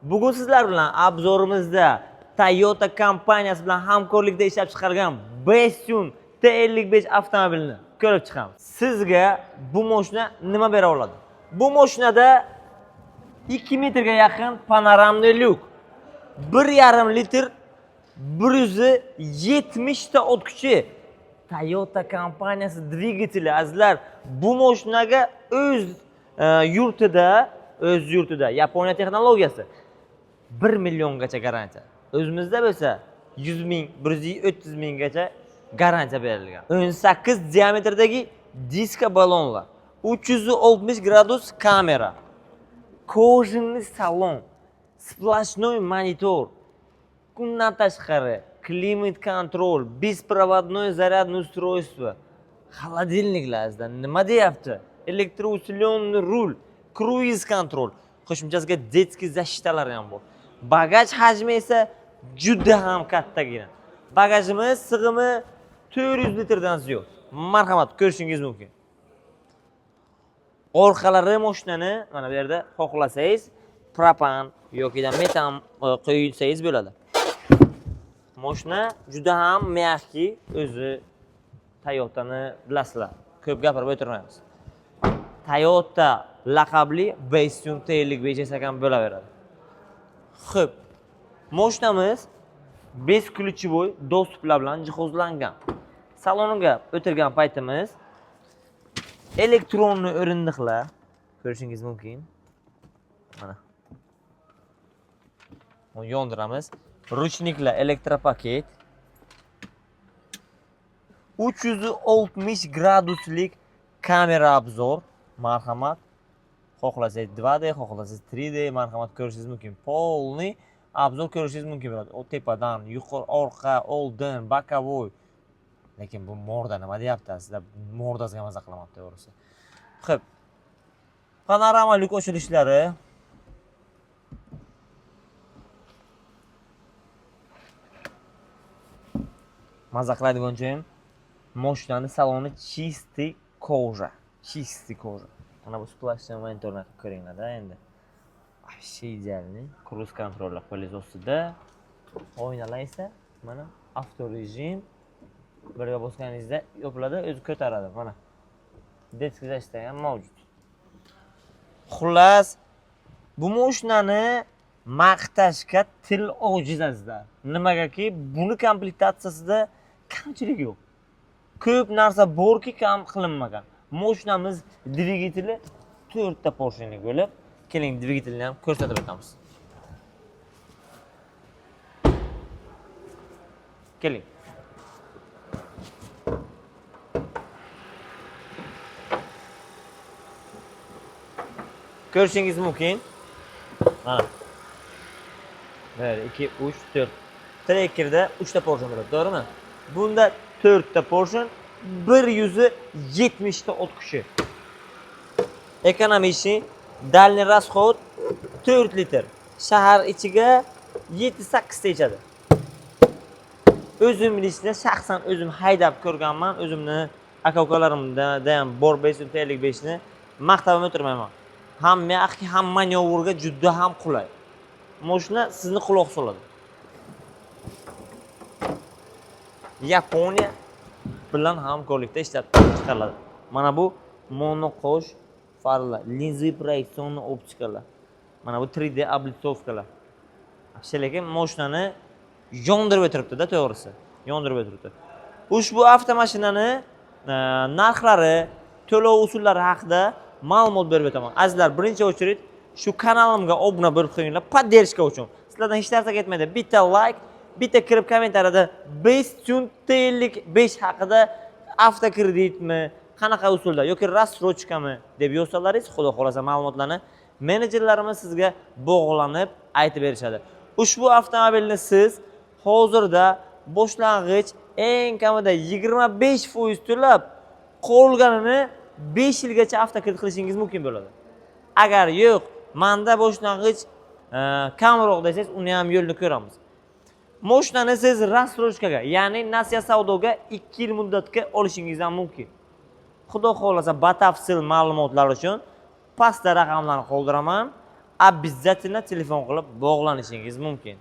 Bugun sizlar bilan обзор imizda Toyota kompaniyasi bilan hamkorlikda ishlab chiqargan Bestune T55 avtomobilini ko'rib chiqamiz. Sizga bu mashina nima bera oladi? Bu mashinada 2 metrga yaqin panoramli lyuk, 1,5 litr 170 ta ot kuchi Toyota kompaniyasi dvigateli azizlar, bu mashinaga o'z yurtida Yaponiya texnologiyasi 1 milliongacha garantiya. O'zimizda bo'lsa 100 ming, 130 minggacha garantiya berilgan. 18 diametrdagi diska balonlar, 360 gradus kamera, кожаный salon, сплошной monitor. Bundan tashqari климат-контроль, беспроводное зарядное устройство, холодильник lar azizlar, nima deyapti? Электроусиленный rul, круиз контроль, qo'shimchasiga детский защита lar ham bor. Bagaj hajmi esa juda ham kattagina. Bagajimiz sig'imi 400 litrdan ziyod. Marhamat, ko'rishingiz mumkin. Orqalari mashinani mana bu yerda xohlasangiz propan yoki metan qo'ysangiz bo'ladi. Mashina juda ham mягкий, o'zi Toyotani bilasizlar. Ko'p gapirib o'tirmaymiz. Toyota laqabli Bestune T55 esa ham bo'laveradi. Xo'p, mashinamiz бесключевой доступ lar bilan jihozlangan. Saloniga o'tirgan paytimiz elektronli o'rindiqlar ko'rishingiz mumkin. Mana. Uni yondiramiz. Ручник lar elektropaket. 360 graduslik kamera обзор. Marhamat. Xohlasangiz 2D, xohlasangiz 3D, marhamat ko'rishingiz mumkin. Полный обзор ko'rishingiz mumkin bo'ladi. O tepadan, yuqori, orqa, oldin, боковой. Lekin bu морда nima deyapti? Sizlar морда siga maza qilaman to'g'risi. Xo'p. Panorama lyuk ochilishlari. Maza qiladigan joyim mashinani saloni чистый кожа, чистый кожа. Mana bu сплошной monitorni ko'ringlar-da endi. Вообще идеальный. Круиз контроль lar qo'lingiz ostida. Oynalar esa mana avtorejim, birga bosganingizda yopiladi, o'zi ko'taradi mana. Детский защита ham mavjud. Xullas, bu mashinani maqtashga til ojiz azizlar. Nimagaki, buni komplektatsiyasida kamchilik yo'q. Ko'p narsa borki, kam qilinmagan. Mashinamiz dvigateli 4 ta porshenlik bo'lib, keling dvigatelni ham ko'rsatib o'tamiz. Keling. Ko'rishingiz mumkin. Mana. 1, 2, 3, 4. Trekkerda 3 ta porshen bo'ladi, to'g'rimi? Bunda 4 ta porshen, 170 ta ot kuchi. Ekonomичный, дальний расход 4 litr. Shahar ichiga 7-8 ta ichadi. O'zim bilishda shaxsan o'zim haydab ko'rganman, o'zimni aka-ukalarimda ham bor Bestune T55 ni maqtab o'tirmayman. Ham mягкий, ham manyovrga juda ham qulay. Mashina sizni quloq soladi. Yaponiya bilan hamkorlikda ishlab chiqariladi. Mana bu monoqosh faralar, linza проекционный optikalar. Mana bu 3D облицовка lar. Lekin mashinani yondirib o'tiribdi-da, to'g'risi. Yondirib o'tiribdi. Ushbu avtomashinani narxlari, to'lov usullari haqida ma'lumot berib o'taman. Azizlar, birinchi очередь shu kanalimga obuna bo'lib qo'yinglar, поддержка uchun. Sizlardan hech narsa ketmaydi. Bitta like, bitta kirib kommentariyada Bestune T55 haqida avtokreditmi, qanaqa usulda yoki рассрочка mi deb yozsalaringiz, xudo xohlasa ma'lumotlarni menejerlarimiz sizga bog'lanib aytib berishadi. Ushbu avtomobilni siz hozirda boshlang'ich eng kamida 25% to'lab, qolganini 5 yilgacha avtokredit qilishingiz mumkin bo'ladi. Agar yo'q, menda boshlang'ich kamroq desangiz, uni ham yo'lini ko'ramiz. Mashinani siz рассрочка ga, ya'ni nasiya savdoga 2 yil muddatga olishingiz ham mumkin. Xudo xohlasa batafsil ma'lumotlar uchun pastda raqamlarni qoldiraman. Обязательно telefon qilib bog'lanishingiz mumkin.